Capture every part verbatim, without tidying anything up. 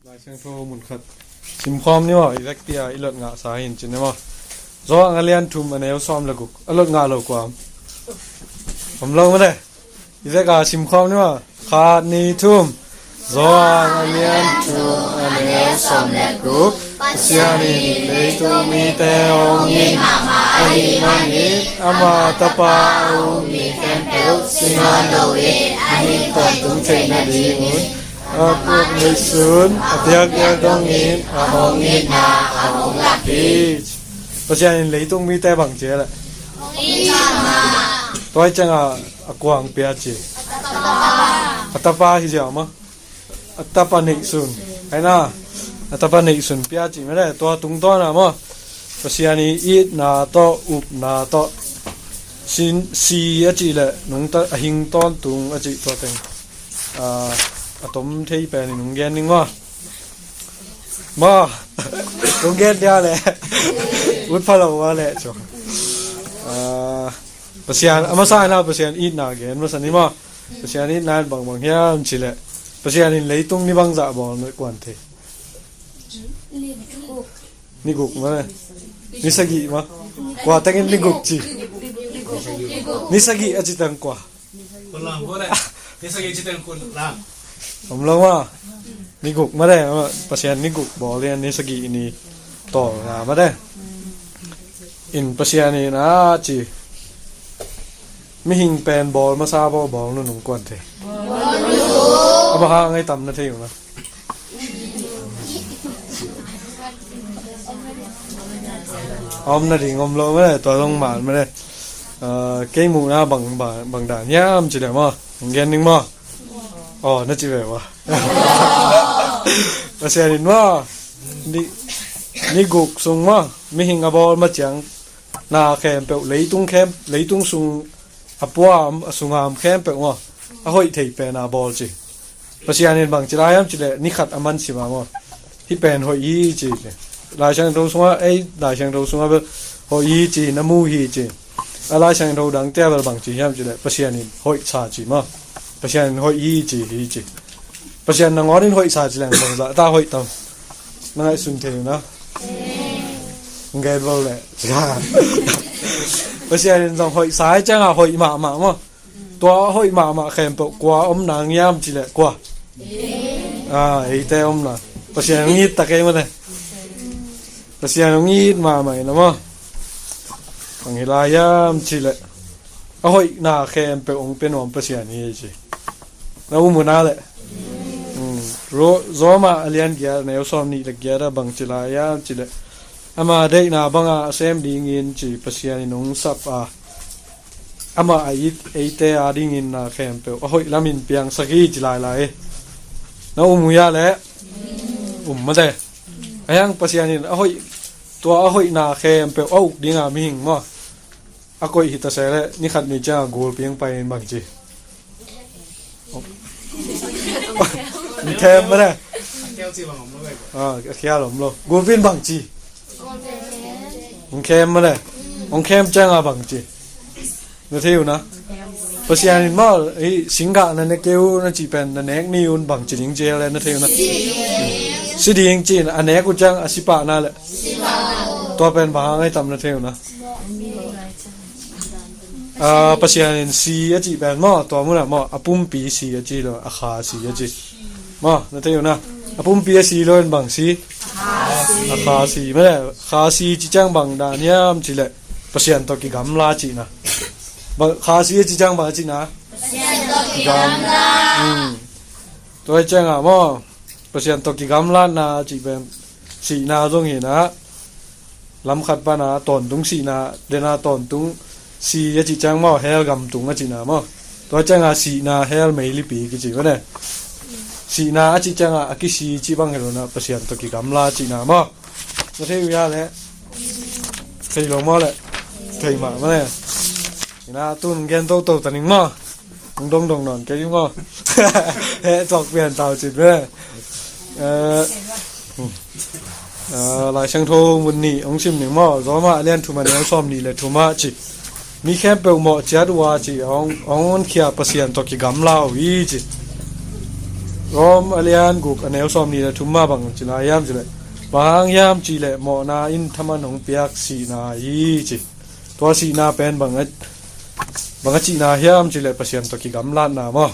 Lai Siangtho mun khat simkhawm ni maw, i vekpi-a i lot ngahsa hi in cin ni maw. Johan a lian thum a neu sawm le guk, a lot ngah lo kua om? Om lo mate. I vek-a simkhawm ni maw. Khat, nih, thum. Johan a lian thum a neu sawm le guk. Pasian in leitung mite hong it mahmah ahih manin ama tapa a um mi khempeuh si ngan loin a hing tawntung theih nadingun a puak neihsun a piakpiak dongin a hong itna a hong lak hi. Pasian in leitung mite bang ci a leh? Tua hi ciangah a kuang pia ci? A tapa hi ziau maw? A tapa neihsun. Aina, a tapa neihsun pia ci mate. Tua tungtawn a maw, Pasian i itna tawh upna tawh sin, si a cih leh nungta a hing tawntung a cih tua teng, ah, a tom thei pen i nung gen ding maw. Maw, nung gen dia leh ut pha lo a leh cu. Ah, Pasian a masa ina Pasian itna gen masa ni maw. Pasian itna in bangbang hiam cih leh, Pasian in leitung ni bangzah bawl na kuan thei? Ni guk mate. Ni sagih maw? Kua tengin ni guk ci? Ni sagih a ci teng kua? Om lo maw? Ni guk mate. Pasian ni guk bawl in ni sagih ni tawlnga mate. In Pasian in a ci, mihing pen bawl masa bawl, bawl nunung kuan thei? A bang hang a i tam na thei uh na. A om nading om lo mate, tua zong man mate. Ah, kei muhna bang, bang, bang dan hiam cih leh maw, hong gen ding maw? Aw, na ci ve ua. Pasian in maw, ni, ni guk sung maw, mihing a bawl ma ciang na khempeuh, leitung khem, leitung sung a pua a sunga om khempeuh maw, a hoih thei pen a bawl ci. Pasian in bang ci lai hiam cih leh ni khat a man sim a maw, hih pen hoih hi ci. Lai Siangtho sungah, ei Lai Siangtho sungah bel hoih hi ci, na mu hi ci. A Lai Siangtho dangte ah bel bang ci hiam cih leh Pasian in hoih sa ci maw. Pasian in hoih hi ci, hi ci. Pasian nangawn in hoih sa ci leng bangzah ta hoih tam? Na ngaihsun thei uh na. Ngen lo leh. Pasian in zong hoih sa hi ciangah hoih mahmah maw. Tua a hoih mahmah khempeuh kua om nang hiam cih leh kua? Ah, eite om nang. Pasian hong it tak ei mate. Pasian hong it mahmah in a maw, bang hi lai hiam cih leh, a hoihna khempeuh hong pia nuam Pasian hi ci. Na um uh na leh. Hmm. Ro-, Roma a lian giat, a neu sawm nih le giat ah bang ci lai hiam cih leh, ama deihna banga a sem dingin ci Pasian in hong sap a, amah a it eite a dingin na khempeuh a hoih lamin piangsak hi ci lailai. Na um uh hia leh? Um mate. A hiang Pasian in a hoih, tua a hoihna khempeuh a uk dinga mihing maw, a koih hi ta se leh ni khat ni ciangah gulpi hong pai in bang ci? Hong khem mate. Ah, a khial om lo. Gulpi in bang ci? Hong khem mate. Hong khem ciangah bang ci? Na thei uh na. Pasian in maw, hih singgah na ne kei uh na cih pen na nek ni un bang ci ding ci leh na thei uh na. Si ding ci in a nek uh ciang a si pah na leh, tua pen bang hang a i tam na thei uh na. Ah, Pasian in si a cih pen maw, tua munah maw, a pumpi si a ci lo, a kha si a ci. Maw, na thei uh na. A pumpi a si lo in bang si? A kha si. Mate, kha si ci ciang bang dan hiam cih leh, Pasian tawh kigamla cihna. Bang, kha si a ci ciang bang a cihna? Kigamla. Hmm. Tua hi ciangah maw, Pasian tawh kigamlatna a cih pen sihna zong hi na. Lam khat pana tawntung sihna, dena tawntung si a cih ciang maw, hell gam tung a cihna maw. Tua cianga sihna hell meilipi kici mane. Sihna a cih cianga a kisi cih bang hi lo na, Pasian tawh kigamla cihna maw. Na thei uh hia le? Thei lo maw le? Thei mah mane. Ina tun gen toto ta ning maw. Hong dongdong nawn kei ding maw? Heh tuak pian tau cin ve. Eh, eh, Lai Siangtho mun nih hong sim ning maw? Roma a lian thum a neu sawm nih le thum ah ci. Mi khempeuh mawh ciat uh a ci, hong, hong honkhia Pasian tawh kigamla uh hi ci. Rom a lian guk a neu sawm nih le thum mah bang ci lai hiam cih leh, bang hang hiam cih leh mawhna in thaman hong piak sihna hi ci. Tua sihna pen bang a, bang a cihna hiam cih leh Pasian tawh kigamlatna maw.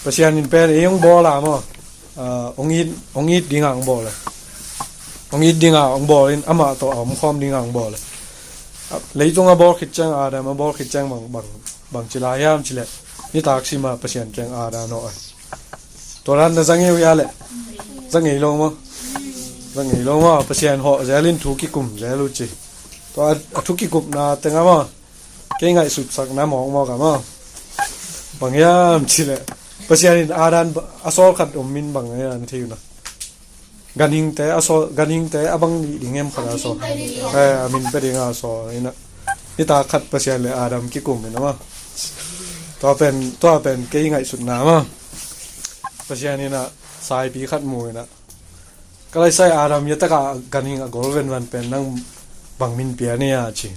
Pasian in pen ei hong bawl a maw, ah, hong it, hong it ding a hong bawl e. Hong it ding a hong bawl in amah tawh a omkhawm ding a hong bawl e. Ah, leitung a bawl khit ciang, Adam a bawl khit ciang bang, bang, bang ci lai hiam cih leh, nitak sim a Pasian kiang Adam hawh e. Tua dan na za ngei uh hia leh? Za ngei lo maw? Za ngei lo maw? Pasian hawh zel in thu kikum zel uh ci. Tua a, a thu kikumna teng a maw, kei ngaihsutsakna mawkmawk a maw, bang hiam cih leh, Pasian in Adam a sawl khat om in bang hiam na thei uh na? Ganhingte a sawl, ganhingte a bang nih ding hiam khat a sawl? Eh, a min pia ding a sawl in a. Nitak khat Pasian le Adam kikum in a maw. Tua pen, tua pen kei ngaihsutna maw. Pasian in a saipi khat mu in a, ka laisai Adam, ya taka ganhing a gol venvan pen nang bang min pia ni a ci.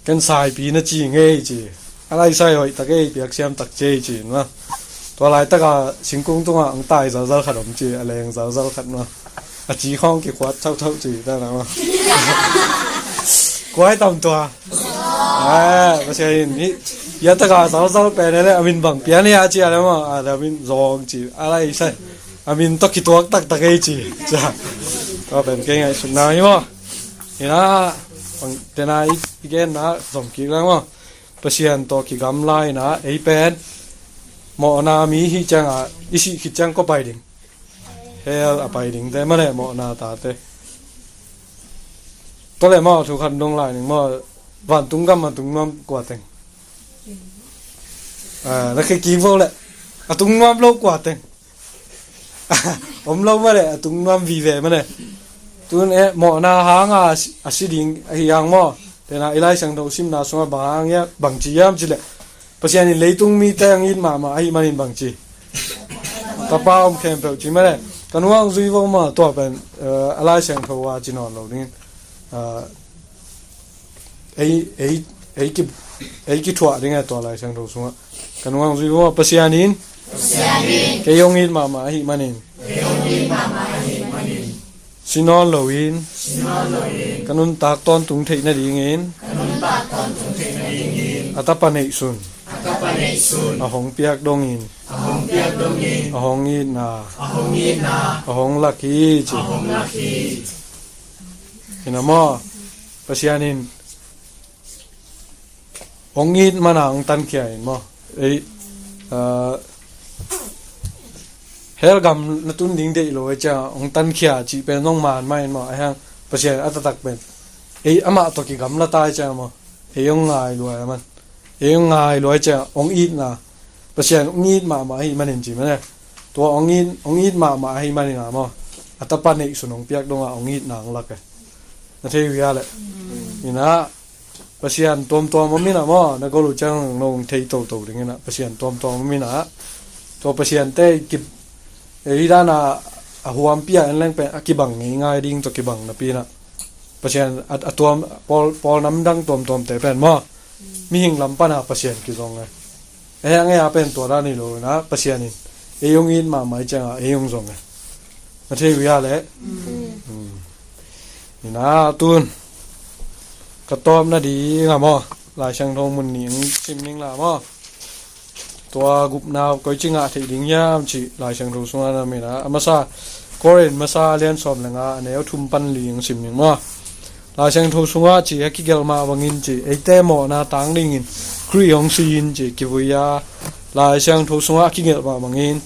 Ken saipi na ci ngei ci. A laisai hoih tak ei, piaksiam tak ci ei ci maw. Tua laitaka singkung tungah ang tai zalzal khat om ci, a leng zalzal khat maw. A ci khawng kikhuat thauthau ci ta na maw. Kuai tam tua. Ah, Pasian in hih, ya taka zalzal pen le a min bang pia ni a ci a le maw. Adam in zawng ci. A laisai a min tawh kituak taktak ei ci. Cia. Tua pen kei ngaihsutna hi maw. Hi na, bang tena i, i genna zom kik leng maw. Pasian tawh kigamla in a, ei pen mawhna mi hih ciang a, i sih khit ciang kua pai ding? Hell a pai dingte maw le, mawhna tate. Tua le maw, thu khat dong lai ning maw, vantung gam a tung nuam kua teng? Ah, na khe kik vo le, a tung nuam lo kua teng? Om lo maw le, a tung nuam vive maw le. Tun e, mawhna hanga a si, a si ding ahi hang maw. Tena i Lai Siangtho simna sungah bang hang hiam, bang ci hiam cih leh, Pasian in leitung mite hong it mahmah ahih manin bang ci? Tapa om khempeuh ci maw le. Ka nuang zui vo maw, tua pen, eh, a Lai Siangtho a ci nawn lo dingin. Ah, ei, ei, ei ki, ei kithuah ding e tua Lai Siangtho sungah. Ka nuang zui vo, Pasian in, Pasian in, kei hong it mahmah ahih manin, kei hong it mahmah ahih manin, si nawn loin, si nawn loin, ka nuntak tawntung theih nadingin, ka nuntak tawntung theih nadingin, a tapa neihsun, a tapa neihsun, a hong piak dongin, a hong piak dongin, a hong itna, a hong itna, a hong lak hi ci. A hong lak hi. Hi na maw, Pasian in hong it mana hong tankhia in maw. Ei, ah, hell gam na tun ding deih lo ei ciang hong tankhia cih pen hong man mah in maw. Ahi hang Pasian a taktak pen ei amah tawh kigamla ta ei ciang maw, ei hong ngai luai a man. Ei hong ngai luai ciang hong itna, Pasian hong it mahmah ahih manin ci maw le. Tua hong it, hong it mahmah ahih manin a maw, a tapa neihsun hong piak dongah hong itna hong lak e. Na thei uh hia le? Hi na, Pasian tuamtuam om in a maw, na gol uh ciang nong thei toto ding in a, Pasian tuamtuam om in a. Tua Pasiante kip, ei dan a, a huampi a en leng pen a kibang ngei ngai ding tawh kibang napi in a, Pasian a, a tuam, pawl, pawl namdang tuamtuamte pen maw, mihing lam pana Pasian kizong e. Ei a ngei a pen tua dan hi lo in a, Pasian in ei hong it mahmah ei ciang a ei hong zong e. Na thei uh hia le? Mm. Hi na, tun ka tawp nading a maw, Lai Siangtho mun nih hong sim ning la maw. Tua gupna koi ci ngah theih ding hiam cih Lai Siangtho sungah na min a, a masa, Korin masa lian sawm le nga a neu thum pan li hong sim ning maw. Lai Siangtho sungah ci a kigelh mah bangin ci, eite mawhna tang dingin Khrih hong si in ci, kivui a. Lai Siangtho sungah a kigelh mah bangin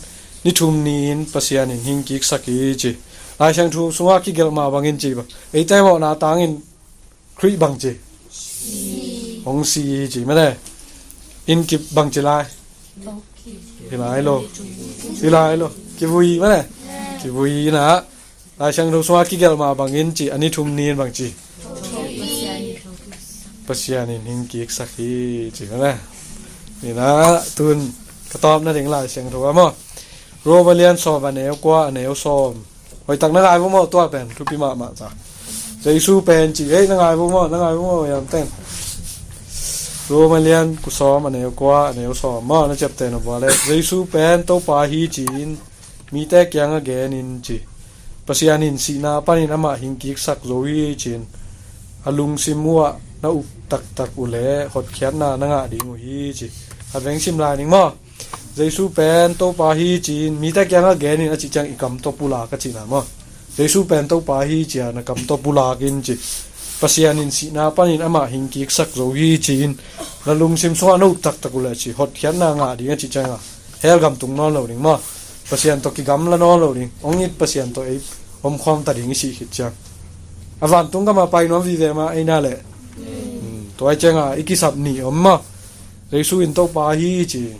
ni thum ni-in Pasian in hing kiksak hi ci. Lai Siangtho sungah a kigelh mah bangin ci, eite mawhna tangin Khrih bang ci, hong si hi ci maw le. In kip bang ci lai? Hi lai lo. Hi lai lo. Kivui maw le. Kivui in a. Lai Siangtho sungah kigelh mah bangin ci, a ni thum ni-in bang ci, Pasian in hing kiksak hi ci maw le. Hi na, tun ka tawp nading Lai Siangtho a maw. Rom a lian sawm a neu kua a neu sawm. Hoihtak na ngai vo maw, tua pen thupi mahmah ca. Jesu pen ci, ei, na ngai vo maw, na ngai vo maw, yam ten. Rom a lian kusawm a neu kua a neu sawm maw, na ciapteh na vua le, Jesu pen Topa hi ci-in mite kiangah genin ci. Pasian in sihna panin amah hingkiksak zo hi ci-in a lungsim uhah na up taktak uhleh hotkhiatna na ngah ding uh hi ci. A veng sim lai ning maw. Jesu pen Topa hi ci-in mite kiangah genin a cih ciang i kam tawh pulak a cihna maw. Jesu pen Topa hi ci-a na kam tawh pulak in ci. Pasian in sihna panin amah hingkiksak zo hi ci-in na lungsim sungah na up taktak uhleh ci, hotkhiatna ngah ding a cih ciangah hell gam tung nawn lo ding maw. Pasian tawh kigamla nawn lo ding. Hong it Pasian tawh ei omkhawm ta ding i sih khit ciang a vantung gamah pai nuam vive mah ei na leh. Tua i ciangah i kisap nih om maw. Jesu in Topa hi ci-in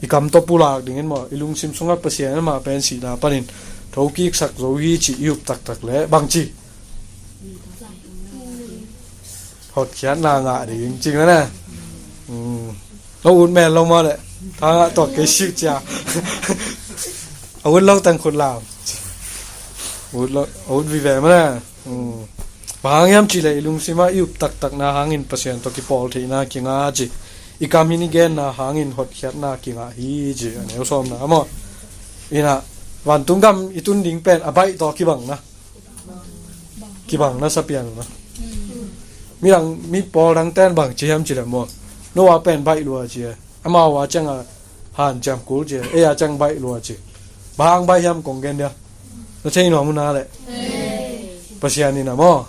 i kam tawh pulak dingin maw, i lungsim sungah Pasian amah pen sihna panin thokiksak zo hi ci i up taktak leh bangci hotkhiatna ngah ding cing na. Lo ut men lo maw le. Thangah tuak kei sik cia. A ut lo teng khut lam. Ut lo, a ut vive maw le. Bang hang hiam cihleh i lungsimah i up taktakna hangin Pasian tawh kipawl theihna kingah ci. I kam in i genna hangin hotkhiatna kingah hi ci. A neu sawmna maw. Inah vantung gam i tun ding pen a baih tawh kibang na. Kibang na sapian na. Midang mi pawl dangten bang ci hiam cihleh maw. Noah pen baih lua ci e. Amau a ciangah hanciam kul ci e. Ei a ciang baih lua ci. Bang hang baih hiam kong gen dia. Na thei nuam uh na leh. Pasian inah maw.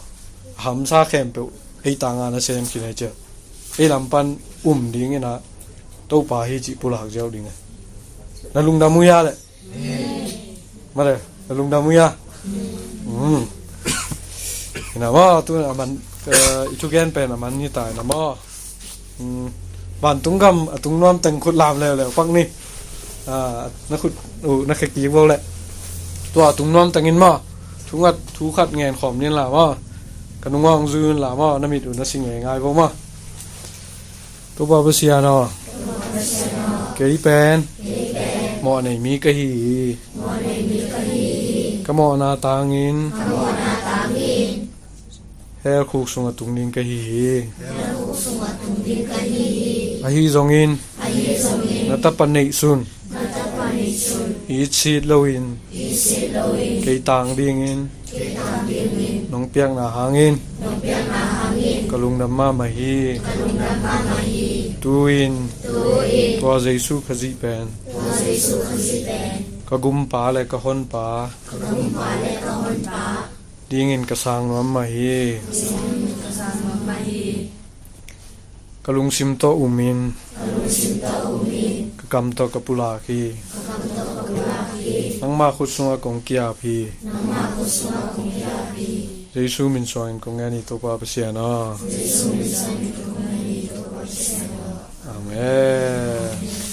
A hamsa khempeuh ei tangah na sem khin e ci. Ei lam pan um ding inah Topa hi cih pulak ziau ding e. Na lungdam uh hia leh. Male, na lungdam uh hia. Inah maw, tu a man, i thugen pen a man hi ta inah maw. Vantung gam a tung nuam teng khut lam leuleu pak ni. Na khut uh na khe kik vo leh. Tua a tung nuam tengin maw. Thu ngat, thu khat ngen khawm nin la maw. Ka nungawng zui un la maw, na mit uh na si ngeingai vo maw. Topa Pasian aw. Kei pen mawh nei mi ka hi hi. Ka mawhna tangin hell khuk sungah tung ding ka hi hi. Ahi zongin na tapa neihsun i it sit loin kei tang dingin nong piakna hangin ka lungdam mahmah hi. Tu-in tua Jesu Khazih pen ka gumpa le ka honpa dingin ka sang nuam mah hi. Ka lungsim tawh umin ka kam tawh ka pulak hi. Nangmah khut sungah kong kiap hi. Jesu min suangin kong ngen hi Topa Pasian aw. Amen.